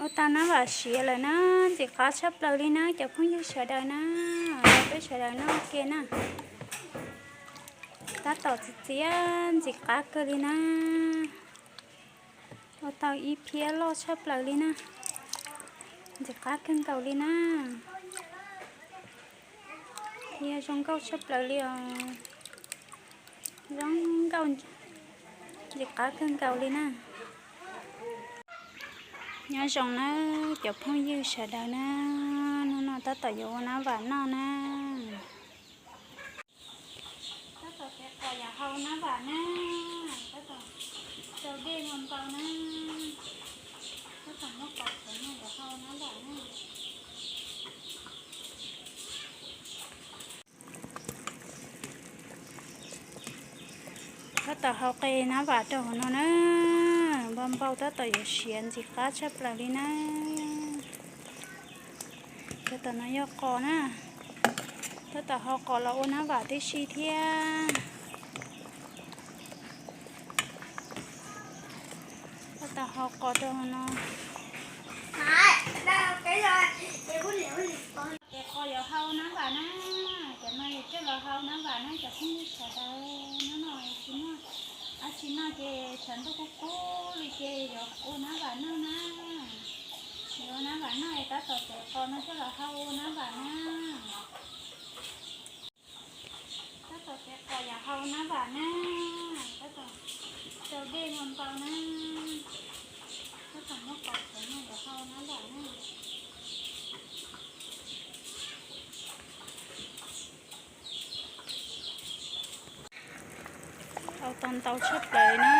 Ua tau nab vam siav lawm na, ntxim qab tshaj plaws li na cov phooj ywg sawv daws na, peb sawv daws noj ua ke na. Tab tom txiv txiav ntxim qab kawg li na. Ua tau ib phiab loj tshaj plaws li na, ntxim qab kawg nkaus li na. Yog zoo nkauj tshaj plaws li os, zoo nkauj ntxim qab kawg nkaus li na. Nyob zoo na cov phooj ywg sawv daws na, hnub no tab tom yuav ua nab vam noj na. Tab tom tiv qos yuav hau nab vam na, tab tom rau dej npau npau na, tab tom muab qos txhawv no yuav hau nab vam na. Tab tom hau qe nab vam rau hauv no na, npau npau tab tom yuav siav ntxim qab tshaj plaws li na. Cov tom no yog qos na, tab tom hau qos los ua nab vam tib si thiab. Tab tom hau qos rau hauv no. Tes qos yuav hau nab vam na, cov no yuav coj los hau nab vam na cov phooj ywg sawv daws. Hnub no tsis muaj dab tsi noj ces tshav ntuj kub kub li ces yuav ua nab vam noj na. Yuav ua nab vam noj es tab tom tes qos no coj los hau ua nab vam na. Tab tom tiv qos yuav hau nab vam na, tab tom rau dej npau npau na, tab tom muab qos txhawv no yuav hau nab vam na. Hau tau ntau tshaj plaws na,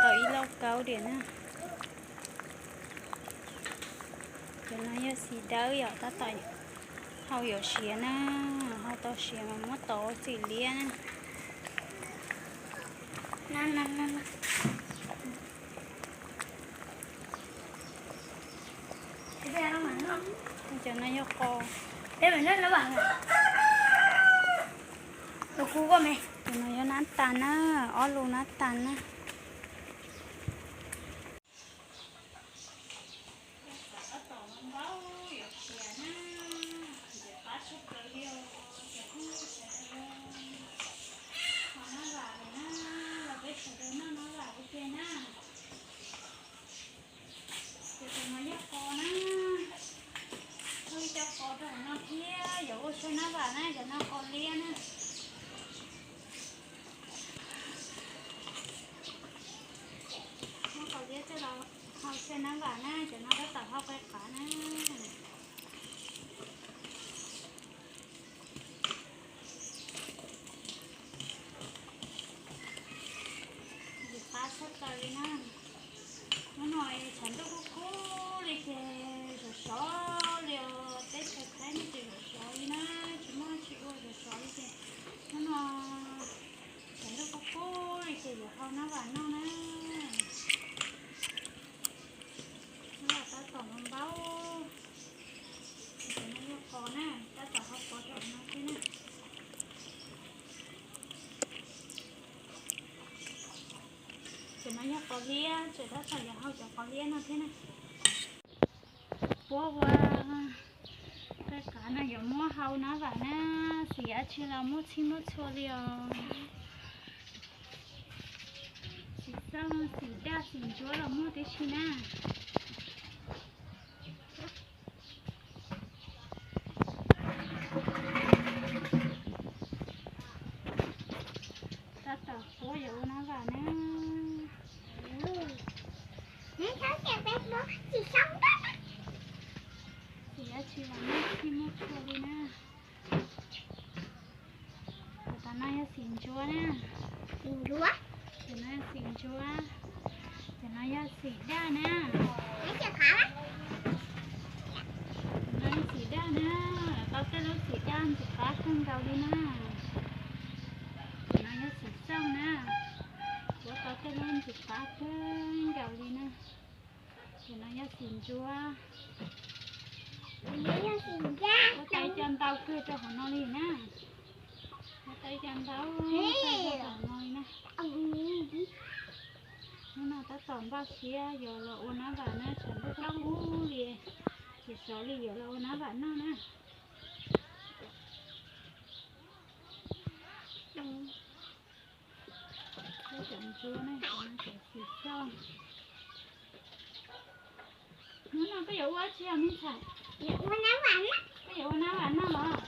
tau ib lauj kaub diam na. Cov no yog xim dawb yom, tab tom hau yuav siav na, hau tau siav mas muab tov txim liab na. Cov no yog qos, cov no yog nab tas na, ob lub nab tas na. Tab tom npau npau yuav siav na, ntxim qab tshaj plaws li os cov phooj ywg sawv daws. Hau nab vam lawm na, los peb sawv daws noj nab vam ua ke na. Ces cov no yog qos na, hu ib co qos rau hauv no thiab yuav ua tshuaj nab vam na, cov no qos liab na. Muab qos liab coj los hau tshuaj nab vam na, cov no tab tom hau qe qav na. Ntxim qab tshaj plaws li na. Hnub no tshav ntuj kub kub li ces sov sov li os, teb chaws Thaib no ces sov sov li na, tsis muaj dab tsi ua, sov sov li ces hnub no tshav ntuj kub kub li ces yuav hau nab vam noj na. Nab vam tab tom npau npau. Cov no yog qos na, tab tom hau qos rau hauv no thiab na. Cov no yog qos liab, tseem tab tom yuav hau cov qos liab no thiab na. Puab ua qe qav no yuav muab hau nab vam na, xim dab tsi los muaj txhij muaj txhua li os. Xim xauj, xim daj, xim ntsuab los muaj tib si na. Tab tom puab yuav ua nab vam na. Xim dab tsi los muaj txhij muaj txhua li na. Cov no yog xim ntsuab na. Cov no yog xim ntsuab. Cov no yog xim daj na. Cov no yog xim daj na. Tau tej lub xim daj ntxim qab kawg nkaus li na. Cov no yog xim xauj na. Puab tau tej lub ntxim qab kawg nkaus li na. Cov no yog xim ntsuab. Puab tau ib co ntau kawg rau hauv no li na. Puab tau ib co ntau kawg rau hauv no li na. Hnub no tab tom npaj siab yuav los ua nab vam na, tshav ntuj kub kub li. Tsis sov li yuav los ua nab vam noj na. Cov ntsuab na, cov xim xoj. Hnub no koj yuav ua tsi os me ntxhais? Koj yuav ua nab vam noj los?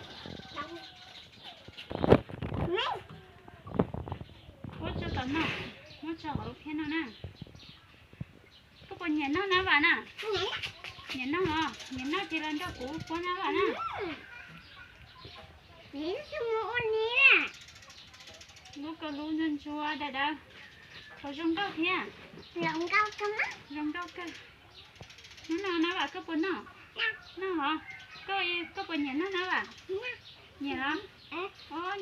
Ua tso tom no, muab tso hauv lub phiab no na. Koj puas nyiam noj nab vam na? Nyiam noj los? Nyiam noj ces los nrog kuv puab nab vam na. Lub koj lub ntsuab ntsuab dawb dawb, qhov zoo nkauj thiab. Zoo nkauj kawg. Hnub no nab vam koj puas noj? Noj los? Koj, koj puas nyiam noj nab vam? Nyiam los?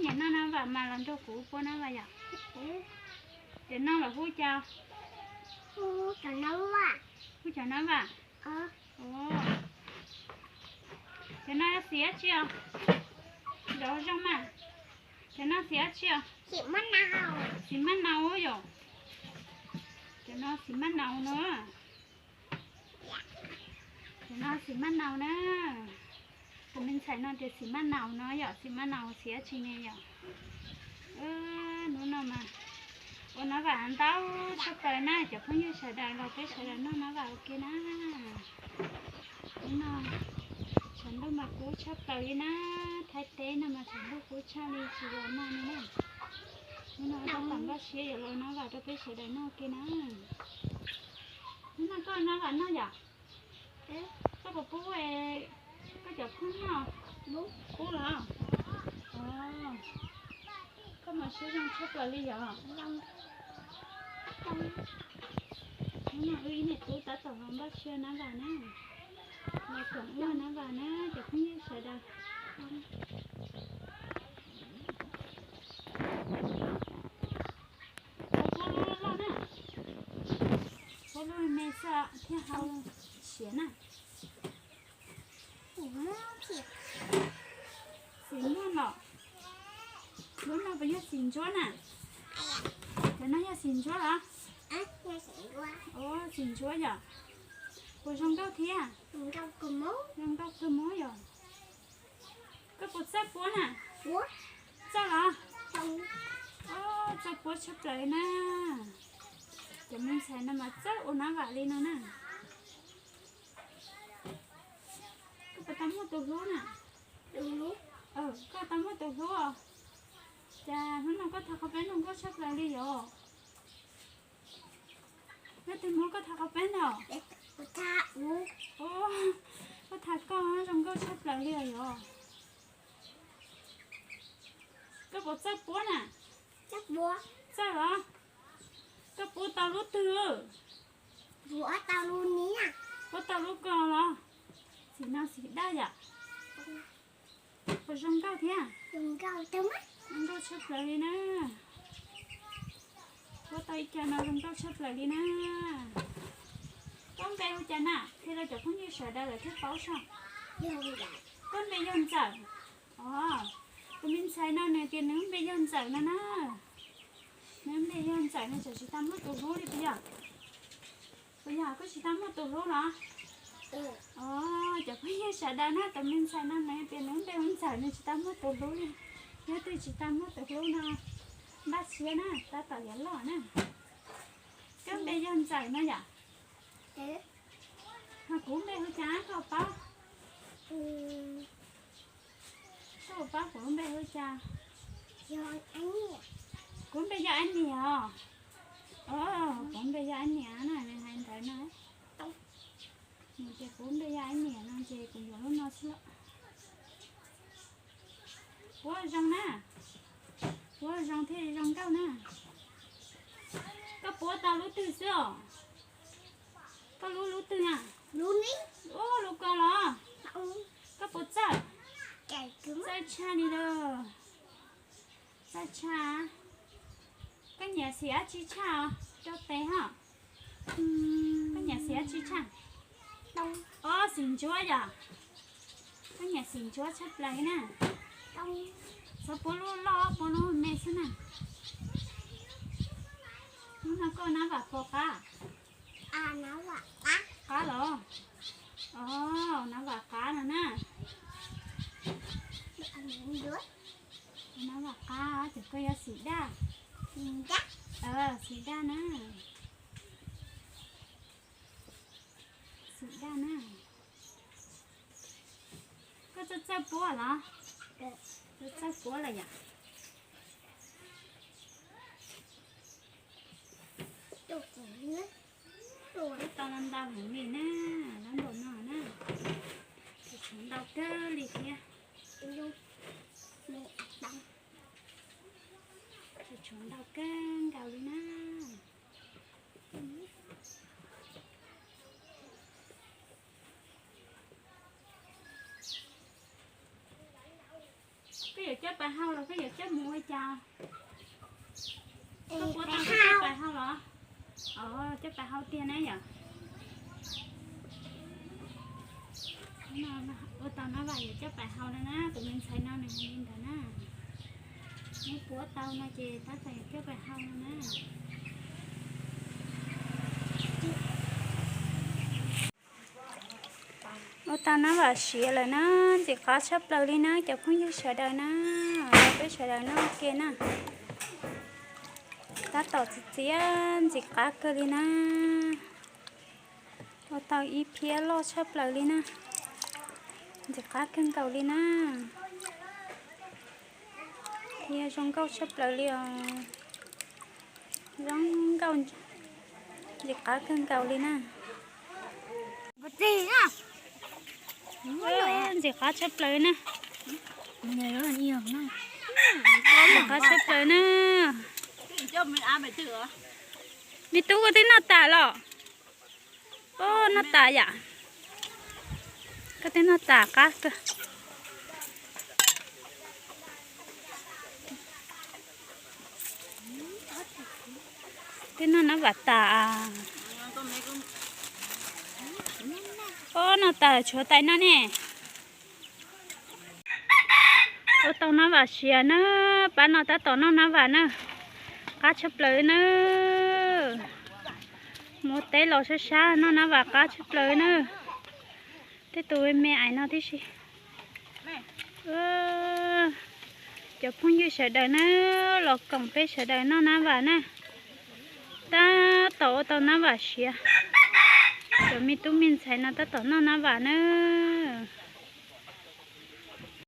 Nyiam noj nab vam mas los nrog kuv puab nab vam yom. Cov no los hu cas? Hu cov nab vam. Cov no xim dab tsi os? Zov zoo mas. Cov no xim dab tsi os? Xim mab nau yom. Cov no xim mab nau no. Cov no xim mab nau na. Tus me ntxhais no tias xim mab nau no yom, xim mab nau xim dab tsi ne yom. Hnub no mas ua nab vam ntau tshaj plaws na, cov phooj ywg sawv daws los peb sawv daws noj nab vam ua ke na. Hnub no tshav ntuj mas kub tshaj plaws li na, Thaib teb no mas tshav ntuj kub tshaj li tsis los noj li na. Hnub no tab tom npaj siab yuav los nab vam rau peb sawv daws noj ua ke na. Hnub no koj nab vam noj yom? Koj puas pub koj cov phooj noj? Pub los? Koj mas siab zoo tshaj plaws li yom? Hnub no wb ib niam tub tab tom los npaj siab nab vam na, los koom wb nab vam na cov phooj ywg sawv daws. Puab lub loj na, puab lub me xwb thiaj hau siav na. Xim muag los? Lub no puas yog xim ntsuab na? Cov no yog xim ntsuab los? Xim ntsuab yom. Puas zoo nkauj thiab? Zoo nkauj kawg mob yom. Koj puas txawj puab na? Txawj los? Txawj puab tshaj plaws na. Cov me ntxhais no mas txawj ua nab vam li no na. Koj puas tau muaj tus hlub na? Koj tau muaj tus hlub os. Cas hnub no koj tham qhov peb zoo nkauj tshaj plaws li yom? Leej twg muab koj tham qhov peb ntag? Koj tham koj zoo nkauj tshaj plaws li os yom. Koj puas txawj puab na? Txawj los? Koj puab tau lub twg? Puab tau lub ko los? Xim no xim dawb yom. Puas zoo nkauj thiab? Zoo nkauj tshaj plaws li na. Puab tau ib co no zoo nkauj tshaj plaws li na. Koj npe hu cas na? Qhia rau cov phooj ywg sawv daws lawv thiaj paub soj. Koj npe yog Ntxawm. Os, tus me ntxhais no nws tias nws npe yog Ntxawm no na. Nws npe yog Ntxawm no, tsam tsis tau muaj tus hlub li puas yog? Puas yog koj tsis tau muaj tus hlub los? Os, cov phooj ywg sawv daws na, tus me ntxhais no nws tias nws npe hu Ntxawm nws tsis tau muaj tus hlub li. Yog twg tsis tau muaj tus hlub no, npaj siab na, tab tom yuav loj na. Koj npe yog Ntxawm no yom? Ho kuv npe hu cas koj paub? Koj puas paub kuv lub npe hu cas? Kuv npe yog Ab Niam os. Kuv npe yog Ab Niam na, nws hais ntawd no. Nws tias kuv npe yog Ab Niam no ces kuv yuav lub no xwb. Puab zoo na, puab zoo thiaj zoo nkauj na. Koj puab tau lub twg xwb os? Koj lub lub twg na? Lub ko los? Koj puas txawj? Txawj tshaj li lawm. Txawj tshaj. Koj nyiam xim dab tsi tshaj os? Rau tes ho. Koj nyiam xim dab tsi tshaj? Ob, xim ntsuab yom. Koj nyiam xim ntsuab tshaj plaws na. Txhob puab lub loj, puab lub me xwb na. Hnub no koj nab vam puas qab? Qab los? Os, nab Xim daj. Xim daj na. Xim daj na. Koj txawj txawj puab los? Txawj txawj puab lawm yom? Puab tau ntau heev li na, lab npaum no na. Tseem tshuav ntau kawg li thiab. Tseem tshuav ntau kawg nkaus li na. Koj yuav coj pais hau los koj yuav coj mus ua cas? Koj puab tau koj coj pais hau los? Os, coj pais hau tiag na yom. Ua tau nab vam yuav coj pais hau no na, tus me ntxhais no nws hais li ntawd na. Muab puab tau no ces tab tom yuav coj pais hau no na. Ua tau nab vam siav lawm na, ntxim qab tshaj plaws li na cov phooj ywg sawv daws na, peb sawv daws noj ua ke na. Tab tom txiv txiav ntxim qab kawg li na. Ua tau ib phiab loj tshaj plaws li na, ntxim qab kawg nkaus li na. Yog zoo nkauj tshaj plaws li os. Zoo nkauj, ntxim qab kawg nkaus li na. Ntxim qab tshaj plaws na. Ntxim qab tshaj plaws na. Me tub, koj twb noj tas los? Noj tas yam. Koj twb noj tas qab kawg. Twb noj nab vam tas. Noj tas tshuav tais noj ne. Ua tau nab vam siav na, pab no tab tom noj nab vam na. Qab tshaj plaws na. Mus teb los sab sab noj nab vam qab tshaj plaws na. Tej tus me me ais no tib si. Cov phooj ywg sawv daws na, los koom peb sawv daws noj nab vam na. Tab tom ua tau nab vam siav. Cov me tub me ntxhais no tab tom noj nab vam na.